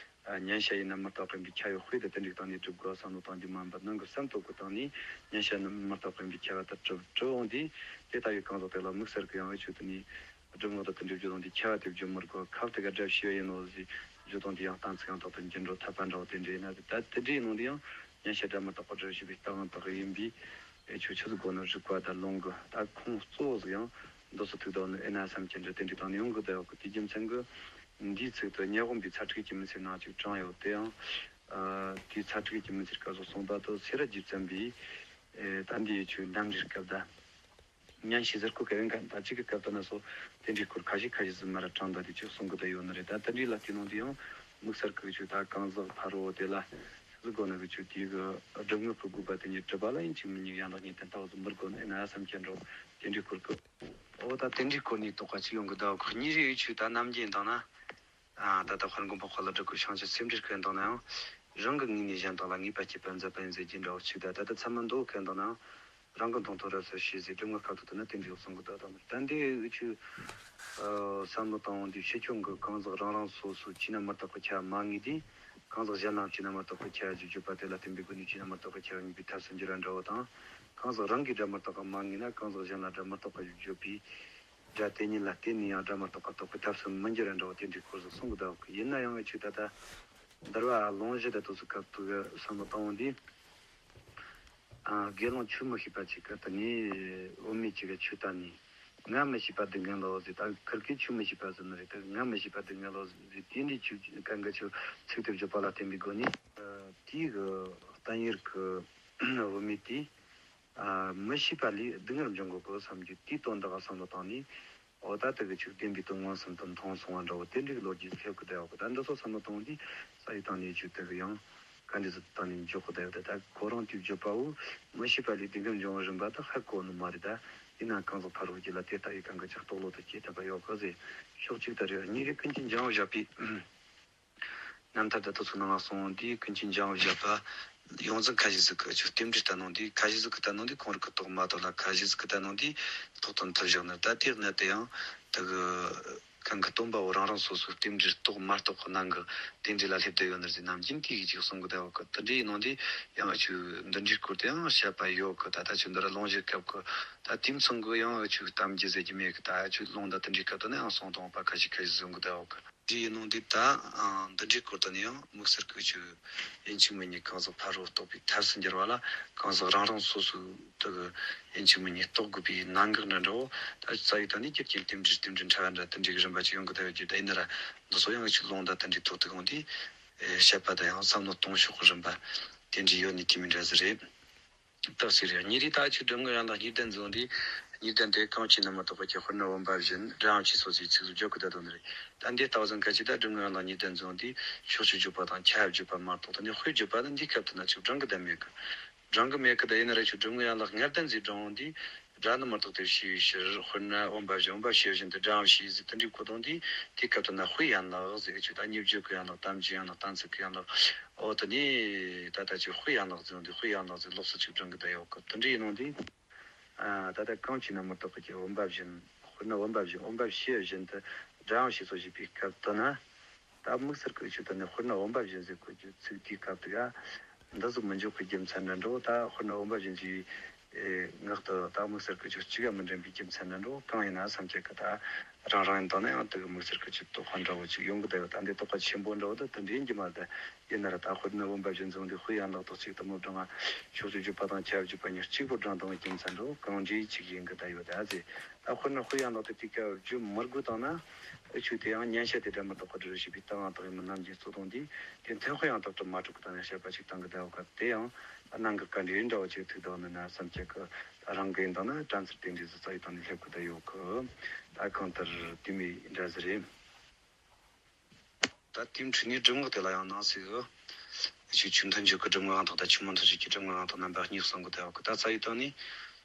ཨ། སྙན་ཤལ་ཡིན་ན་མི་རྟག་པའི་ཁྱབ་པའི་དཔེ་དེ་དེ་འདྲའི་སྟེང་ནས་སྒྲུབ་དགོས་བསམ་བློ་བཏང་རྒྱུ་མ་ཡིན་པར་ནང་གི་བསམ་སྟོབས་ཀྱི་སྟེང་ནས་སྙན་ཤལ་ནི་མི་རྟག་པའི་ཁྱབ་པ་ལྟར་གྲུབ་གྲུབ་འོང་དུས། དེ་ལྟ་བུའི་གང་ཟག་དེ་ལ་དམིགས་བསལ་གྱི་ཡང་འུ་ཆོས་དེ་ནས་སྒྲུབ་ངག་ཏུ་དེ་འདྲའི་བརྗོད་དང་དེ་ཁྱབ་པ་དེ་བརྗོད་མི་དགོས། ཁབ་དེ་ག་སྒྲ་ཕྱི་བ་ཡིན་ནོ་ཟེར་བརྗོད་དང་དེ་ཡང་གཏན་ཚིགས་ཡང་དག་ཏུ་འགྱུར་འགྲོ་ཐབས་པ་འདྲ་བོ་དེ་འདྲ་ཡིན་ན། ད་དེ་འདྲ་ཡིན་ནོ་དེ་ཡང་སྙན་ཤལ་སྒྲ་མི་རྟག་པར་སྒྲུབ་བྱེད་པའི་རྟགས་ཡང་དག་ཡིན་པས། ཨེ་ཆོས་ཆོས་སུ་གོ་ནི་རིགས་པ་དང་ལུང་གི་ད་ཁུངས་གཙོ་བོ་ཟིག་ཡང་འདི་སུ་ཐུག་དོ་ནི་ཨེ་ན་བསམ་གྱི་འདྲ་དེ་འདྲའི་སྟེང་ནས་ཡོང་གི་བསྡད་ཡོད་གི། དེའི་རྒྱུ་མཚན་གྱིས་འདིའི་ཚིག་ཏུ་ཉ་དབོན་པའི་ཚ་ཁྲིག་གི་མི་ཚེ་ནང་ཅིག་དྲངས་ཡོད་དེ་ཡང་། ཨ། དེའི་ཚ་ཁྲིག་གི་མི་ཚེ་སྐབས་སུ་གསུངས་པ་དུ་སེ་ར་རྒྱལ་བཙན་པའི་ཨེ་ད་འདིའི་ཆོས་འདམ་རིར་སྐབས་ད། སྙན་ཤལ་ཟེར་གོ་ག་ཡིན་ག་ད་ཅིག་གི་སྐབས་དུ་ན་སོ་དེ་འདྲའི་སྐོར་ཁ་ཤས་ཁ་ཤས་ཟིན་མ་ར་དྲངས་ད་དེ་ཅིག་གསུང་གི་ད་ཡོད་ནི་རེད། ད་དེ་འདྲའི་ལ་བལྟས་ནོ་དེ་ཡང་དམིགས་བསལ་གི་ཆོས་ད་གང་ཟག་ཕ་རོལ་དེ་ལ་ཟིག་གོ་ནི་གི་ཆོས་དེའི་གི་སྒྲུབ་ངག་གི་དགོས་པ་དེ་ཉིད་གྲུབ་པ་ལ་ཡིན་གཅིག་མིན་གཉིས་ཡང་དག་ཉིད་དུ་ལྟ་བ་ཟིག་མི་དགོས་ནི་ཨེ་ན་བསམ་གྱི་འགྲོ། དེ་འདྲའི་སྐོར་གི་འོ་ད་དེ་འདྲའི་སྐོར་ནས་དོགས་པ་ཅིག་ཡོང་གི་ད་གཉིས་རེ་ཡི་ཆོས་ད་ནམ་རྒྱུན་དང་ན། ཨ། ད་ལྟ་དཔལ་མགོན་པོ་དཔལ་ལ་སྒྲུབ་ཀྱི་བྱང་ཆུབ་སེམས་འགྲེལ་སྐད་དང་ན་ཡང་། རང་གི་ངོས་ནས་གཞན་དག་ལ་ངེས་པ་སྐྱེད་པར་མཛད་པ་ཡིན་ཟེར་རྒྱུ་འདྲ་བོ་ཅིག་ད་ད་ལྟ་ཚད་མ་མདོ་སྐད་དང་ན་ཡང་། རང་གི་མཐོང་ཐོས་རབ་གསལ་ཞེས་ཟེར་སྒྲུབ་ངག་སྐབས་ཐོག་ཏུ་ན་དེ་འདྲའི་གསུང་གི་ད་ད་ད་འདི་འུ་ཆོས་བསམ་བློ་བཏང་འོང་དུས་ཕྱི་སྐྱོན་གྱི་གང་ཟག་རང་རང་སོ་སོའི་བྱས་ན་མི་རྟག་པའི་ཁྱབ་པ་མ་ངེས་དུས། གང་ཟག་གཞན་ལའང་བྱས་ན་མི་རྟག་པའི་ཁྱབ་པ་ཞེས་བརྗོད་པ་དེ་ལ་བརྟེན་པའི་སྒོ་ནས་བྱས་ན་མི་རྟག་པའི་ཁྱབ་པ་ངེས་པའི་ཐབས་སུ་འགྱུར་བ་འདྲ་བོ་དང་། གང་ཟག་རང་གིས་སྒྲ་མི་རྟག་པ་མ་ངེས་ན་གང་ཟག་གཞན་ལ་སྒྲ་མི་རྟག་པ་ཞེས་བརྗོད་པའི་སྒྲ་དེ་ཉིད་ལ་བརྟེན་ནས་ཡང་སྒྲ་མི་རྟག་པ་རྟོགས་པའི་ཐབས་སུ་མི་འགྱུར་བ་འདྲ་བོ་དེ་འདྲའི་སྐོར་ཟིག་གསུང་གི་ད་གི། ཡིན་ན་ཡང་ཨེ་ཆོས་ད་ལྟ་འདུལ་བ་ལུང་བཞི་དེ་དུས་སུ་སྐབས་དུ་གི་བསམ་བློ་བཏང་འོང་དུས། ཨ། དགེ་སློང་ཆོས་མི་ཤེས་པ་ཅིག་གིས་ད་ངས་བུད་མེད་ཅིག་གི་ཆོས་བལྟས་ནས། ང་མི་ཤེས་པ་སྡུག་བསྔལ་ལོ་ཟེར། ད་ཁིར་གིས་ཆོས་མི་ཤེས་པ་ཟེར་ནི་རེད། ད་ང་མི་ཤེས་པ་སྡུག་བསྔལ་ལོ་ཟེར། དེ་འདྲའི་ཆོས་གང་གི་ཆོས་ཚིག་དེ་བརྗོད་པ་ལ་བརྟེན་པའི་སྒོ་ནས། ཨ། དེའི་གི་བསྟན་ཡུལ་གི་བུད་མེད་དེས། ཨ། མི་ཤེས་པ་ལས་སྡུག་བསྔལ་འབྱུང་གི་གོ་བསམ་རྒྱུ་དེའི་དོན་དག་བསམ་བློ་བཏང་ནས། འོ་ད་དེ་གི་ཆོས་བདེན་པའི་དོན་མངོན་སུམ་དུ་མཐོང་སོང་བ་འདྲ་བོ་དེ་འདྲའི་ལོ་རྒྱུས་སླེབས་གི་བསྡད་ཡོད་གི། ད་འདི་ཚོ་བསམ་བློ་བཏང་དུས་ས་ཡི་སྟེང་ནས་ཆོས་དེ་གི་ཡང་ག་འདྲ་ཟིག་སྟེང་ནས་འཇོག་གི་བསྡད་ཡོད། ད་ད་ཁོ་རང་དེའི་བརྗོད་པ་བོ་མི་ཤེས་པ་ལས་སྡུག་བསྔལ་འབྱུང་བའི་རིམ་པ་དེ་ཧ་གོ་ནི་མ་རེད། ད་ཡིན་ན་གང་ཟག་ཕ་རོལ་གྱི་ལ་དེ་ལྟ་བུའི་གང་གི་ཅིག་རྟོགས་བློ་དེ་སྐྱེ་ཐུབ་པ་ཡོད་གི་ཟེར། ཕྱོགས་གཅིག་ད་རེད། གཉིས་རེད། ཀུན་མཁྱེན་འཇམ་དབྱངས་བཞད་པའི། རྣམ་ཐར་དེ་དག་ཚོ་ནང་ལ་སོང་དུས་ཀུན་མཁྱེན་འཇམ་དབྱངས་བཞད་པ་ཡོངས་འཛིན་ཁ་ཤས་ཟིག་གིས་ཆོས་རྟེན་འབྲེལ་ལྟ་ནོ་འདི། ཁ་ཤས་ཟིག་གིས་ལྟ་ནོ་འདི་ཁོང་རང་གིས་རྟོགས་མ་ཐུབ་ལ། ཁ་ཤས་ཟིག་གིས་ལྟ་ནོ་འདི་རྟོགས་ཐུབ་ཐུབ་བཞག་ནི། ད་དེ་གནད་དེ་ཡང་དེ་གི་གང་གི་སྟོན་པ་བོ་རང་རང་སོ་སོའི་རྟེན་འབྲེལ་རྟོགས་མ་རྟོགས་ཀྱི་ནང་གི་རྟེན་འབྲེལ་ལ་སླེབས་བསྡད་ཡོད་ནི་ཟིག་ནམ་རྒྱུན་དེ་གི་ཅིག་གསུང་གི་བསྡད་ཡོད་གི། དེ་འདྲ་ཡིན་ནོ་འདི་ཡང་ཆོས་འདི་འདྲའི་སྐོར་དུ་ཡང་བཤད་པ་ཡོད་གི། ད་ལྟ་ཆོས་འདི་ར་ལུང་བཞིའི་སྐབས་གི་ད་དེ་མཚུངས་གི་ཡང་ཆོས་གཏམ་རྒྱུད་ཟེར་རྒྱུ་མེད་གི། ད་ཆོས་ལུང་དང་དེ་འདྲའི་སྐབས་དུ་ནི་ཡང་གསུང་དང་པ་ཁ་ཤས་ཁ་ཤས་གསུང་གི་བསྡད་ཡོད་གི། དེ་ཡིན་ནོ་འདི་ད་འདི་འདྲའི་སྐོར་དུ་ནི་ཡང་དམིགས་བསལ་གྱི་ཆོས་ཡིན་གཅིག་མིན་གཉིས་གང་ཟག་ཕ་རོལ་རྟོགས་པའི་ཐབས་སུ་འགྱུར་བ་ལ། གང་ཟག་རང་རང་སོ་སོའི་དེ་གི་ཡིན་གཅིག་མིན་གཉིས་རྟོགས་དགོས་པའི་གནད་འགག་འདྲ་འདྲ་བོ། ད་རྩ་བའི་ཐོག་ནས་རྒྱུ་རྐྱེན་རྟེན་འབྲེལ་རྟེན་འབྲེལ་ཕྲ་བ་འདྲ་དེ་འདྲའི་གི་རིམ་པ་ཅིག་ཡོང་གི་བསྡད་ཡོད་རྒྱུ་ད་ཡིན་ན་ར། འདི་ཚོ་ཡང་ཆོས་ལུང་དང་དེ་འདྲའི་ཐོག་ཏུ་ཡོང་དུས་བཤད་པ་དང་ཡང་བསམ་བློ་གཏོང་ཕྱོགས་ཀྱི་རིམ་པ་དེ་འདྲའི་ཡོད་ནི་དེ་མི་འདྲ་ཟིག་རེད། རྟགས་ཤིག་རེད། གཉིས་རེད། ད་ཆོས་སྒྲུབ་ངག་ཡན་ལག་གཉིས་ལྡན་ཚོ་འདི། གཉིས་ལྡན་དེ་གང་བྱས་ན་མི་རྟག་པའི་ཁྱབ་པ་དཔེར་ན་བུམ་པ་བཞིན། སྒྲའང་ཕྱིས་སོ་ཞེས་ཚིག་སུ་བརྗོད་ཀྱི་ད་དོན་རེད། ད་འདི་རྟགས་ཟིན་གལ་ཆེ། ད་སྒྲུབ་ངག་ཡན་ལག་གཉིས་ལྡན་ཚོ་འདི་ཕྱོགས་ཆོས་བརྗོད་པ་དང་ཁྱབ་བརྗོད་པ་མ་གཏོགས་ད་ནི་དཔེ་བརྗོད་པ་ནི་འདིའི་སྐབས་དུ་ན་ཆོས་སྦྱང་གི་ད་མེད་གི། སྦྱང་གི་མེད་གི། ད་ཡིན་ན་ར་ཆོས་སྒྲུབ་ངག་ཡན་ལག་ལྔ་ལྡན་ཟིག་སྦྱང་འོང་དུས། སྒྲ་ནི་མི་རྟག་སྟེ་ཞེས་པའི་ཕྱིར། དཔེར་ན་བུམ་པ་བཞིན། བུམ་པ་ཕྱི་བཞིན་དུ་སྒྲ་ཡང་ཕྱི་ཟེར་དེ་འདྲའི་གོ་དོན་འདིས་དེའི་སྐབས་དུ་ན་དཔེའི་ཡན་ལག་ཟེར་གྱི་ཆོས་ད་སྙན་བརྒྱུད་ཀྱི་ཡན་ལག་དམ་བཅའི་ཡན་ལག་གཏན་ཚིགས་ཀྱི་ཡན་ལག་འོ་དེ་ནས་ད་ལྟ་ཅིག་དཔེའི་ཡན་ལག་ཟེར་འདི་དཔེའི་ཡན་ལག་ཟེར་ལོགས་སུ་ཅིག་སྒྲིང་གི་བསྡད་ཡོད་གི། དེ་འདྲ་ཡིན་ནོ་འདི། ད་ལྟ་གང་བྱས་ན་མི་རྟག་གི་བུམ་པ་བཞིན། དཔེར་ན་བུམ་པ་བཞིན། བུམ་པ་ཕྱི་བཞིན་དུ་སྒྲ་ཡང་ཕྱི་སོགས་ཞེས་པའི་སྐབས་དུ་ན། ད་དམིགས་བསལ་གྱི་ཆོས་དུ་ནི་དཔེར་ན་བུམ་པ་བཞིན་ཟེར་གོ་རྒྱུ་ཚིག་དེའི་སྐབས་དུ་ཡང་འདི་ཟིག་མི་འཇོག་གི་རྒྱུ་མཚན་འདྲ་འགྲོ། ད་དཔེར་ན་བུམ་པ་བཞིན་གྱི་ངག་ཏུ་ད་དམིགས་བསལ་གྱི་ཆོས་གཅིག་ཡང་མི་འདྲེན་པའི་རྒྱུ་མཚན་འདྲ་འགྲོ། གང་ཡིན་ན་བསམ་གྱི་གི་ད་རང་རང་ཡིན་དང་ན་ཡང་དེ་གི་དམིགས་བསལ་གྱི་ཆོས་རྟོགས་པ་འདྲ་བོ་ཅིག་ཡོང་གི་ད་ཡོད། ད་འདི་རྟོགས་པ་ཆེན་པོ་འདྲ་བོ་ད་དེ་འདྲའི་ཡིན་གྱི་མ་རེད། ཡིན་ན་ར་ད་དཔེར་ན་བུམ་པ་བཞིན་ཟེར་བ་འདི་དཔེའི་ཡན་ལག་ཏུ་གཅིག་ཏུ་མོ་བགྲང་བ་ཕྱོགས་ཀྱི་བརྗོད་པ་དང་ཁྱབ་བརྗོད་པ་གཉིས་གཅིག་པུ་བགྲང་བཏང་བའི་རྒྱུ་མཚན་འགྲོ། གང་འདྲའི་ཅིག་ཡིན་གི་ད་ཡོད་ད་ཟེར། ད་དཔེར་ན་དཔེའི་ཡན་ལག་ཏུ་དེ་སྐབས་བརྗོད་མི་དགོས་བཏང་ན། ཨ་ཆོས་དེ་ཡང་མཉན་བྱ་དེ་སྒྲ་མི་རྟག་པ་སྒྲ་རུ་བྱེད་པའི་རྟགས་ཡང་དག་ཡིན་མིན་རྣམ་འབྱེད་གཙོ་དོན་འདིས་དེ་མཐུན་དཔེ་ཡང་དག་ཏུ་མ་གྲུབ་གི་ད་ནི་བཤད་པ་ཅིག་བཏང་གི་ད་ཡོད་ག། དེ་ཡང་གནད་འགག་ག་འདྲའི་འདྲ་བོ་ཅིག་ཐུག་བཏང་ནི་ན་བསམ་གྱི་གི། རང་གི་ཡིན་དང་ན་དྲན་ཚུལ་དེ་འདྲའི་ཟིག་རྩ་བའི་སྟེང་ནས་སླེབས་གི་ད་ཡོད་གི། ད་གང་ལྟར་དེ་མོ་འདྲ་ཟིག་རེད། ད་དེའི་འཕྲོས་ནས་སྒྲུབ་ངག་དེ་ལ་ཡང་ནང་གསེས་གི། ཆོས་ཆོས་མཐུན་བརྗོད་ཀྱི་སྒྲུབ་ངག་ཡང་དག་དང་ཆོས་མི་མཐུན་བརྗོད་ཀྱི་སྒྲུབ་ངག་ཡང་དག་རྣམ་པ་གཉིས་གསུང་གི་ད་ཡོད་གི། ད་རྩ་བའི་སྟེང་ནས་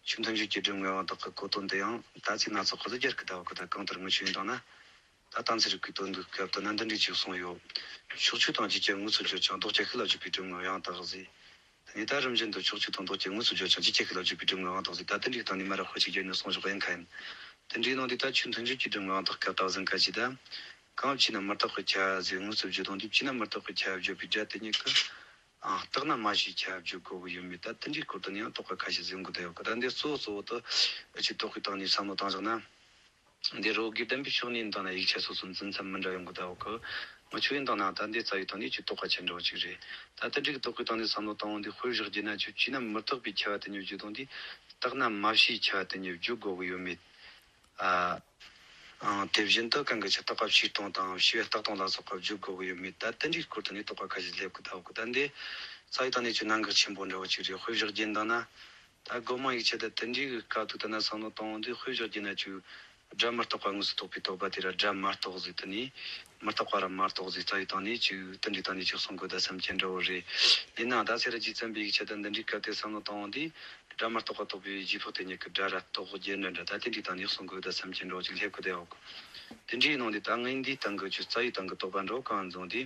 ཆོས་མཐུན་བརྗོད་ཀྱི་སྒྲུབ་ངག་ཡང་དག་གི་གོ་དོན་དེ་ཡང་ད་ཚིག་སྣ་ཚོགས་ཀྱི་ཟིག་སྦྱར་གི་ད་ཡོད་གི། ད་གང་ལྟར་ངོ་ཆོས་ཡིན་དང་ན། ད་གཏན་ཚིགས་རིག་པའི་དོན་གྱི་སྐབས་དུ་ན་འདི་འདྲའི་ཅིག་གསུངས་ཡོད། ཕྱོགས་ཆོས་དང་རྗེས་ཁྱབ་དངོས་སུ་བརྗོད་ཀྱང་ལྡོག་ཁྱབ་ཤུགས་ལ་བརྗོད་པའི་སྒྲུབ་ངག་ཡང་དག་ཟེར། དེ་ནས་ད་རིམ་བཞིན་དུ་ཕྱོགས་ཆོས་དང་ལྡོག་ཁྱབ་དངོས་སུ་བརྗོད་ཀྱང་རྗེས་ཁྱབ་ཤུགས་ལ་བརྗོད་པའི་སྒྲུབ་ངག་ཡང་དག་ཟེར། ད་དེ་འདྲའི་སྟེང་ནས་མ་ར་དཔེ་གཅིག་བརྒྱབ་ནས་གསུངས་བཞག་ཡིན་ཁ་ཡིན། དེ་འདྲའི་ནང་དུ་ད་ཆོས་མཐུན་བརྗོད་ཀྱི་སྒྲུབ་ངག་ཡང་དག་སྐབས་དག་ཟིན་ཁ་ཅིག་ད། གང་བྱས་ན་མི་རྟག་པའི་ཁྱབ་པ་ཟེར་དངོས་སུ་བརྗོད་དོན་དེ་བྱས་ན་མི་རྟག་པའི་ཁྱབ་པ་བརྗོད་པའི་སྒྲ་དེ་ཉིད་ཀྱི། ཨ་རྟག་ན་མ་ཕྱིའི་ཁྱབ་པ་བརྗོད་དགོས་ཀྱི་ཡོད་མེད་ད་དེ་འདྲའི་སྐོར་དུ་ནི་ཡང་རྟོག་པ་ཁ་ཤས་ཟིན་དགོས་ད་ཡོད་གི། ད་འདི་གཙོ་བོ་གཙོ་བོ་དུ་ཨ་ཆོས་རྟོགས་པའི་སྟེང་ནས་བསམ་བློ་བཏང་བཞག་ན། འདི་རོ་དགེ་ལྡན་པའི་ཕྱོགས་ནས་ཡིན་དང་ན་ཡིག་ཆ་སོ་སོ་འཛིན་མཚམས་མི་འདྲ་ཡོང་གི་ད་འོ་གི། ང་ཆོས་ཡིན་དང་ན་ད་འདི་རྩ་བའི་ཐོག་ནས་ཆོས་རྟོགས་པ་ཆེ་འདྲ་བོ་ཅིག་རེད། ད་དེ་འདྲའི་རྟོགས་པའི་སྟེང་ནས་བསམ་བློ་བཏང་བ་འདི་དཔེ་བཞག་རྒྱུ་ན་ཆོས་བྱས་ན་མི་རྟག་པའི་ཁྱབ་པ་དེ་ཉིད་བརྗོད་དོན་འདི་རྟག་ན་མ་ཕྱིའི་ཁྱབ་པ་དེ་ཉིད་བརྗོད་དགོས་ཀྱི་ཡོད་མེད། ཨ། ཨང་དེ་བཞིན་དུ་གང་གི་ཕྱིར་རྟག་པ་ཕྱིར་གཏོང་དང་བྱས་པས་རྟག་སྟོང་ལ་སོགས་པ་བརྗོད་དགོས་ཀྱི་ཡོད་མེད་ད་དེ་འདྲའི་སྐོར་དུ་ནས་རྟོག་པ་ཁ་ཤས་སླེབས་ཀྱི་ད་འོ་གི། ད་འདི་རྩ་བའི་སྟེང་ནས་ཆོས་གནད་འགག་ཆེན་པོ་འདྲ་བོ་ཅིག་རེད། དཔེ་བཞག་རྒྱུ་ཡིན་དང་ན། ད་སྒོ་མང་ཡིག་ཆ་དེ་དེ་འདྲའི་གི་སྐབས་ཐུག་ད་ན་བསམ་བློ་གཏོང་བ་འདི་དཔེ་བཞག་རྒྱུ་ན་ཆོས་སྒྲ་མི་རྟག་པ་དངོས་སུ་རྟོགས་པའི་རྟོག་པ་དེ་ར་སྒྲ་མ་རྟོགས་ཟེར་དེ་ནི་མི་རྟག་པ་ར་མ་རྟོགས་ཟེར་རྩ་བའི་སྟེང་ནས་ཆོས་དེ་འདྲའི་སྟེང་ནས་ཆོས་གསུང་དགོས་ད་བསམ་གྱི་འདྲ་བོ་རེད། ཡིན་ནའང་ད་སེ་ར་རྗེ་བཙུན་པའི་ཡིག་ཆ་དེ་འདི་འདྲའི་སྐབས་དེ་བསམ་བློ་གཏོང་བ་འདི་སྒྲ་མི་རྟག་པ་རྟོགས་པའི་རྗེས་དཔག་དེ་ཉིད་ཀྱི་སྒྲ་ར་རྟོགས་རྒྱུ་འདྲ་འདྲ་ད་དེ་འདྲའི་སྟེང་ནས་གསུང་དགོས་ད་བསམ་གྱི་འདྲ་བོ་ཅིག་སླེབས་ཀྱི་ད་འོ་གི། དེ་འདྲའི་ནང་དེ་ད་ངས་འདིའི་སྟེང་གི་ཆོས་རྩ་བའི་སྟེང་གི་རྟོག་པ་འདྲ་བོ་གང་འཛོམས་དེ།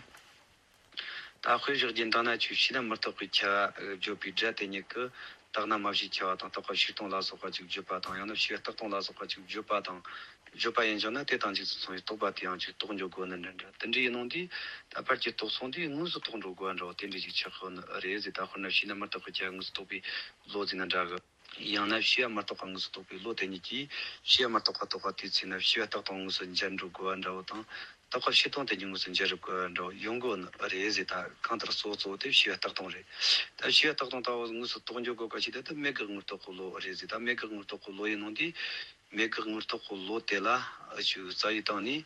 ད་དཔེ་བཞག་རྒྱུ་ཡིན་དང་ན་ཆོས་བྱས་ན་མི་རྟག་པའི་ཁྱབ་པ་བརྗོད་པའི་སྒྲ་དེ་ཉིད་ཀྱི་རྟག་ན་མ་ཕྱིའི་ཁྱབ་པ་དང་རྟག་པ་ཕྱིར་གཏོང་ལ་སོགས་པ་ཅིག་བརྗོད་པ་དང་ཡང་ན་བྱས་པས་རྟག་སྟོང་ལ་སོགས་པ་ཅིག་བརྗོད་པ་དང་བརྗོད་པ་ཡིན་ཀྱང་ན་དེ་དང་གཅིག་ཏུ་སོང་བའི་རྟོག་པ་དེ་ཡང་ཅིག་རྟོགས་འགྲོ་དགོས་ནི་འདྲ་འདྲ་དེ་འདྲ་ཡིན་ནོ་འདི་ད་ཕར་གྱི་རྟོགས་སོང་དེ་དངོས་སུ་རྟོགས་འགྲོ་དགོས་པ་འདྲ་བོ་དེ་འདྲ་ཅིག་ཆགས་ཡོད་ནི་རེད་ཟེར། ད་དཔེར་ན་བྱས་ན་མི་རྟག་པའི་ཁྱབ་པ་དངོས་སུ་རྟོགས་པའི་བློ་ཟེར་ན་འདྲ་གི། ཡང་ན་བྱས་པས་མི་རྟག་པ་དངོས་སུ་རྟོགས་པའི་བློ་དེ་ཉིད་ཀྱིས་བྱས་པས་མི་རྟག་པ་རྟོགས་པ་དེའི་ཚེ་ན་བྱས་པས་རྟག་སྟོང་དངོས་སུ་འཇལ་འགྲོ་དགོས་པ་འདྲ་བོ་དང་། རྟག་པ་ཕྱིར་གཏོང་དེ་ཉིད་དངོས་སུ་འཇལ་རུ་དགོས་པ་འདྲ་བོ་ཡོང་དགོས་ནི་རེད་ཟེར། ད་གང་ལྟར་གཙོ་བོ་གཙོ་བོ་དེ་བྱས་པས་རྟག་སྟོང་རེད། ད་བྱས་པས་རྟག་སྟོང་ལྟ་བུ་དངོས་སུ་རྟོགས་འགྱོ་དགོས་ག་ཞིག་དེ་ད་མེད་དགག་དངོས་རྟོགས་ཀྱི་བློ་རེད་ཟེར། ད་མེད་དགག་དངོས་རྟོགས་ཀྱི་བློ་ཡིན་ནོ་འདི། མེད་དགག་དངོས་རྟོགས་ཀྱི་བློ་དེ་ལ་ཨ་ཆོས་རྩ་བའི་སྟེང་ནས་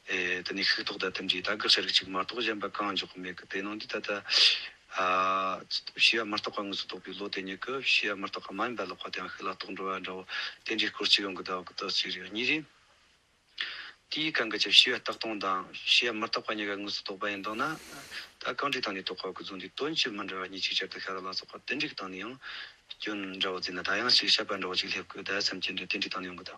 ཨེ་དེ་ནས་ཤུགས་རྟོགས་དང་དེ་འདྲའི་ད་དགག་བྱ་རིགས་གཅིག་མ་གཏོགས་གཞན་པ་གང་འཇོག་གི་མེད་གི། དེ་ནང་འདི་ད་ལྟ་ཨ་བྱས་པས་མི་རྟག་པ་དངོས་སུ་རྟོགས་པའི་བློ་དེ་ཉིད་ཀྱིས་བྱས་པས་མི་རྟག་པ་མ་ཡིན་པ་ལོག་པ་དེའང་ཤུགས་ལ་རྟོགས་འགྲོ་བ་འདྲ་བོ་དེ་འདྲའི་སྐོར་གཅིག་ཡོང་གི་ད་གི་དོན་གཅིག་རེད། གཉིས་རེད། དེའི་གང་གི་ཆ་བྱས་པས་རྟག་སྟོང་དང་བྱས་པས་མི་རྟག་པ་གཉིས་ཀ་དངོས་སུ་རྟོགས་པ་ཡིན་དང་ན། ད་གང་འདྲའི་སྟེང་ནས་རྟོགས་པ་གི་རྫུན་འདི་དོན་གཅིག་མི་འདྲ་བ་གཉིས་གཅིག་ཆར་དུ་ཤར་བ་ལ་སོགས་པ་དེ་འདྲའི་སྟེང་ནས་ཡང་སྐྱོན་འདྲ་བོ་བརྩིས་ན་ད་ཡང་ཞིག་བཤད་པ་འདྲ་བོ་ཅིག་སླེབས་དགོས་ད་བསམ་གྱི་འདྲ་དེ་འདྲའི་སྟེང་ནས་ཡོང་གི་ད།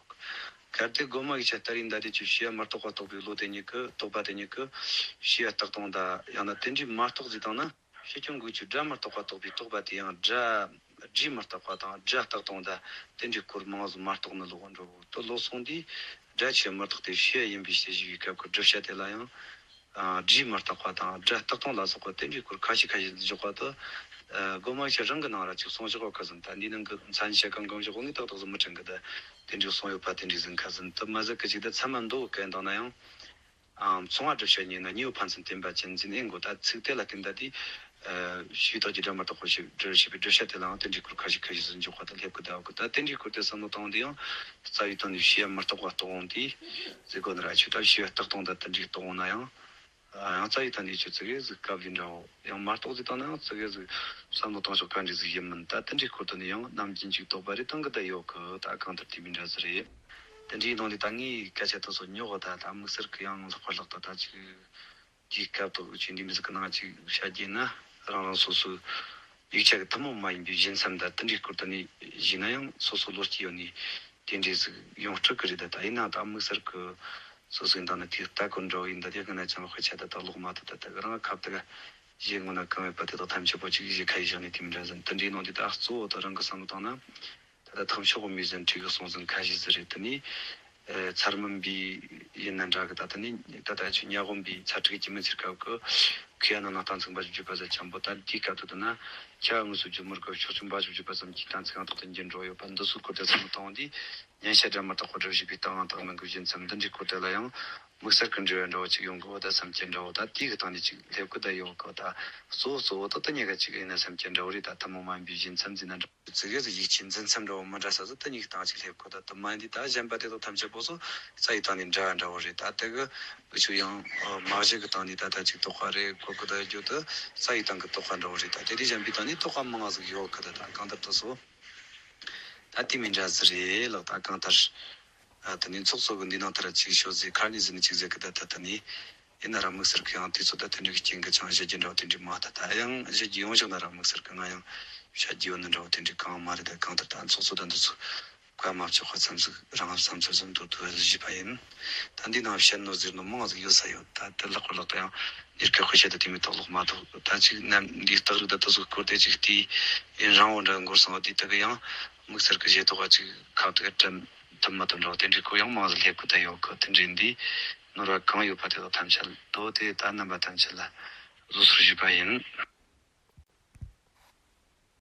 གལ་ཏེ་སྒོ་མང་ཡིག་ཆ་ལྟར་ཡིན་ད་དེ་ཆོས་བྱས་པས་མི་རྟག་པ་རྟོགས་པའི་བློ་དེ་ཉིད་ཀྱིས་རྟོགས་པ་དེ་ཉིད་ཀྱིས་བྱས་པས་རྟག་སྟོང་ད་ཡང་ན་དེ་འདྲའི་མ་རྟོགས་ཟིག་བཏང་ན། ཕྱིས་ཀྱང་འགོག་ཆོས་སྒྲ་མི་རྟག་པ་རྟོགས་པའི་རྟོག་པ་དེ་ཡང་སྒྲ་སྒྲས་མི་རྟག་པ་དང་སྒྲ་རྟག་སྟོང་ད་དེ་འདྲའི་སྐོར་མང་ཟིག་མ་རྟོགས་ནི་ལོག་འགྲོ་དུ་ལོག་སོང་དུས་སྒྲ་ཆོས་མི་རྟག་སྟེ་བྱས་པས་ཡིན་པའི་ཕྱིར་ཞེས་པའི་སྐབས་ཀྱི་བསྒྲུབ་བྱ་དེ་ལ་ཡང་། སྒྲས་མི་རྟག་པ་དང་སྒྲ་རྟག་སྟོང་ལ་སོགས་པ་དེ་འདྲའི་སྐོར་ཁ་ཤས་ཁ་ཤས་འཇོག་པ་དུ། སྒོ་མང་ཆ་རང་གི་ནང་ལ་ཅིག་གསུང་བཞག་པ་ཁ་ཟིན་ད་འདིའི་ནང་གི་མཚན་ཉིད་བཤད་གང་གང་བཞག་དངོས་རྟགས་དག་ཟིན་མི་དྲན་གི་ད་དེ་འདྲའི་གསུང་ཡོད་པ་དེ་འདྲའི་ཟིན་ཁ་ཟིན་དུ་མ་ཟད་ཀི་ཅིག་ད་ཚད་མ་མདོ་བོ་གན་དང་ན་ཡང་། མཚུངས་པ་བསྒྲུབ་བྱ་ཉིད་ནི་གཉིས་པོ་ཕན་ཚུན་བརྟེན་པ་ཅན་འཛིན་ཨེ་འགོ་ད་ཚིག་དེ་ལ་བརྟེན་ད་དེ། ཞུས་དག་གི་སྒྲ་མི་རྟག་པ་ཞེས་བསྒྲུབ་བྱ་བྱས་པའི་བསྒྲུབ་བྱ་དེ་ལའང་དེ་འདྲའི་སྐོར་ཁ་ཤས་ཁ་ཤས་ཟིན་འཇོག་པ་དང་སླེབས་གི་ད་གི་ད་དེ་འདྲའི་སྐོར་དེ་བསམ་བློ་བཏང་དུས་ཡང་རྩ་བའི་དོན་ནི་བྱས་པས་མི་རྟག་པ་རྟོགས་འོང་དུས་ཟེར་གོ་ནི་ར་ཆོས་ད་བྱས་པས་རྟག་སྟོང་ད་དེ་འདྲའི་རྟོགས་འོང་ན་ཡང་། ཡང་རྩ་བའི་ཐད་ནས་ཆོས་ཙི་གེ་ཟིག་སྐབས་ལས་འདྲ་བོ། ཡང་མ་རྟོགས་ཟིག་བཏང་ན་ཡང་ཙི་གེ་ཟིག་བསམ་བློ་གཏོང་ཕྱོགས་ག་འདྲ་ཟིག་ཡིན་མིན་ད་དེ་འདྲའི་སྐོར་དུ་ནི་ཡང་ནམ་རྒྱུན་ཅིག་དོགས་པ་རེ་བཏང་གི་ད་ཡོད་གི། ད་གང་ལྟར་དེ་མིན་འདྲ་ཟིག་རེད། དེ་འདྲའི་ནང་ནས་ད་ངས་སྐད་ཆ་དེ་ཚོ་ཉོག་གི་ད་ད་དམིགས་བསལ་གི་ཡང་ལྷག་པར་ལྷག་ཏུ་ད་ཅིག་དེའི་སྐབས་ཐོག་ཅིག་འདི་མི་ཟིག་གི་ནང་ཅིག་བཤད་རྒྱུ་ན་རང་རང་སོ་སོའི་ ཡིག་ཆ་གི་ཐུན་མོང་མ་ཡིན་པའི་བཞེད་མཚམས་དང་དེ་འདྲའི་སྐོར་དུ་ནས་ཞུས་ན་ཡང་སོ་སོ་བློ་སྐྱེད་ཡོད་ནས་དེ་འདྲའི་ཟིག་ཡོང་སྤྲོད་ཀྱི་རེད། ད་ད་ཡིན་ན་ད་དམིགས་བསལ་གྱི་སོ་སོའི་འདང་ནི་དེ་ལྟ་སྐོར་འདྲ་བོ་ཡིན། ད་དེ་གི་ན་ཅང་དཔེ་ཆ་ད་ད་ཀློག་མ་ཐུབ། ད་ད་གི་རང་ཁ་བརྡ་གཞས་ངོ་ན་གང་ཡོད་པ་དེ་དག་ཐམས་ཅད་པོ་ཅིག་གཞས་ཁ་ཡིས་བཞག་ནས་དེ་མི་འདྲ་ཟིན་དེ་འདྲའི་ནང་དེ་ད་གཙོ་བོ་ད་རང་གི་བསམ་བློ་བཏང་ན། ད་ལྟ་ཐང་ཕྱོགས་མི་ཟིན་བྲིས་གི་སོང་ཟིན་ཁ་ཞིག་ཟིག་རེད། དེ་ནས་ཚར་མིན་པའི་ཡིན་ན་འདྲ་གི། ད་ལྟ་ནི་ད་ལྟ་ཆུ་ཉ་དགོན་པའི་ཚར་དྲུག་གི་མི་ཚེར་སྐབས་ཀྱི་ཁུ་ཡ་ན་ན་སྟངས་ཚིག་འབའ་ཞིག་བརྗོད་པ་ཟེར་ཆེན་པོ། ད་དེའི་སྐབས་དུ་དུ་ན་ཁྱེད་དངོས་སུ་རྒྱུ་མུར་གི་ཕྱོགས་ཆུ་འབའ་ཞིག་བརྗོད་པ་ཙམ་གྱིས་གཏན་ཚིགས་ཡང་དག་ཏུ་འགྱུར་འགྲོ་ཡོད་པ་འདི་ཚོའི་སྐོར་དེ་བསམ་བློ་བཏང་བ་འདིས་ཉན་བཤད་སྒྲ་མི་རྟག་པ་སྒྲུབ་བྱེད་པའི་རྟགས་ཡང་དག་མིན་གི་བཞེད་མཚམས་འདི་འདྲའི་སྐོར་དེ་ལ་ཡང་དམིགས་བསལ་གྱི་འབྲེལ་བ་འདྲ་བོ་ཅིག་ཡོང་གི་འོ་ད་བསམ་སྐྱེ་འདྲ་བོ། ད་དེའི་གི་སྟེང་ནས་ཅིག་སླེབས་གི་ད་ཡོད་གི། ད་གཙོ་བོ་གཙོ་བོ་ད་ད་ཉེ་ག་ཅིག་ཡིན་ན་བསམ་སྐྱེ་འདྲ་བོ་རེད། ད་ཐུན་མོང་མ་ཡིན་པའི་བཞེད་མཚམས་འཛིན་ན་འདྲ་བོ་ཙི་གེ་ཟིག་ཡིག་ཆའི་འཛིན་མཚམས་འདྲ་བོ་མི་འདྲ་ས་ཟིག་ད་ཉིག་སྟེང་ཅིག་སླེབས་གོ། ད་དུ་མ་ཡིན་དེ་ད་གཞན་པ་དེ་དག་ཐམས་ཅད་པོ་སོ་རྩ་ཡི་སྟེང་ནས་འདྲ་འདྲ་བོ་རེད། ད་དེ་གི་འུ་ཆོ་ཡང་མ་གཞི་གི་སྟེང་ནས་ད་ད་ཅིག་དོགས་པ་རེད་གོ་གི། ད་རྒྱུ་དུ་རྩ་ཡི་སྟེང་གི་དོགས་པ་འདྲ་བོ་རེད། ད་དེ་དུས་གཞན་པའི་སྟེང་ནས་དོགས་པ་མང་ང་ཟིག་ཡོད་གི། ད་ད་གང་ལྟར་དུ་སོ་ད་དེ་མི་འདྲ་ཟིག་རེད་ལགས། ད་གང་ལྟར་ཨ་དེ་ནས་ཚོགས་གཙོ་གི་འདི་ནང་ལྟར་ཅིག་ཤོད་ཟིག་ཁར་ནས་ཟིན་ནས་ཅིག་ཟེར་གི། ད་ད་ད་ནས་ཡིན་ན་ར་དམིགས་བསལ་གི་ཡང་དུས་ཚོད་ད་དེ་འདྲའི་རྐྱེན་གི་ཅང་བཤད་རྒྱུ་འདྲ་བོ་དེ་འདྲའི་མ། ད་ད་ཡང་བཤད་རྒྱུ་ཡོང་བཞག་ན་ར་དམིགས་བསལ་གི་ང་ཡང་བཤད་རྒྱུ་ཡོད་ནི་འདྲ་བོ་དེ་འདྲའི་གང་མ་རེད། ད་གང་ལྟར་ད་ཚོགས་གཙོ་ད་འདི་ཚོ་བཀའ་མ་བཅག་པ་ཙམ་ཟིག་རང་བསམ་ཚུལ་ཙམ་དུ་དུ་བཞི་པ་ཡིན། ད་འདི་ནང་བཤད་ནོ་ཟེར་ནོ་མང་ཟིག་ཡོད་ས་ཡོད། ད་དེ་ལག་པར་ལག་ཏུ་ཡང་ཉེར་ཁ་དཔེ་བཤད་ད་དེ་མི་ཐོག་ལོག་མ་ཐོག་ད་ཅིག་ནམ་འདིའི་སྟག་རིགས་ད་དུ་ཟིག་སྐོར་དེ་ཅིག་དེ་ཡིན་རང་བོ་འདྲ་འགོར་སོང་བ། དེ་དག་གི་ཡང་དམིགས་བསལ་གི་བཞེས་ཐོག་ག་ཅིག་ཁ་བཏུ་ག་དྲན་ཐུབ་མ་ཐུབ་འདྲ་བོ་དེ་འདྲའི་སྐོར་ཡང་མང་ཟིག་སླེབས་གི་ད་ཡོད་གི། དེ་འདྲའི་འདི་ནོར་བ་གང་ཡོད་པ་དེ་དག་ཐམས་ཅད་དོ་དེ་ད་རྣམ་པ་ཐམས་ཅད་ལ་བཟོ་སུར་ཞུས་པ་ཡིན།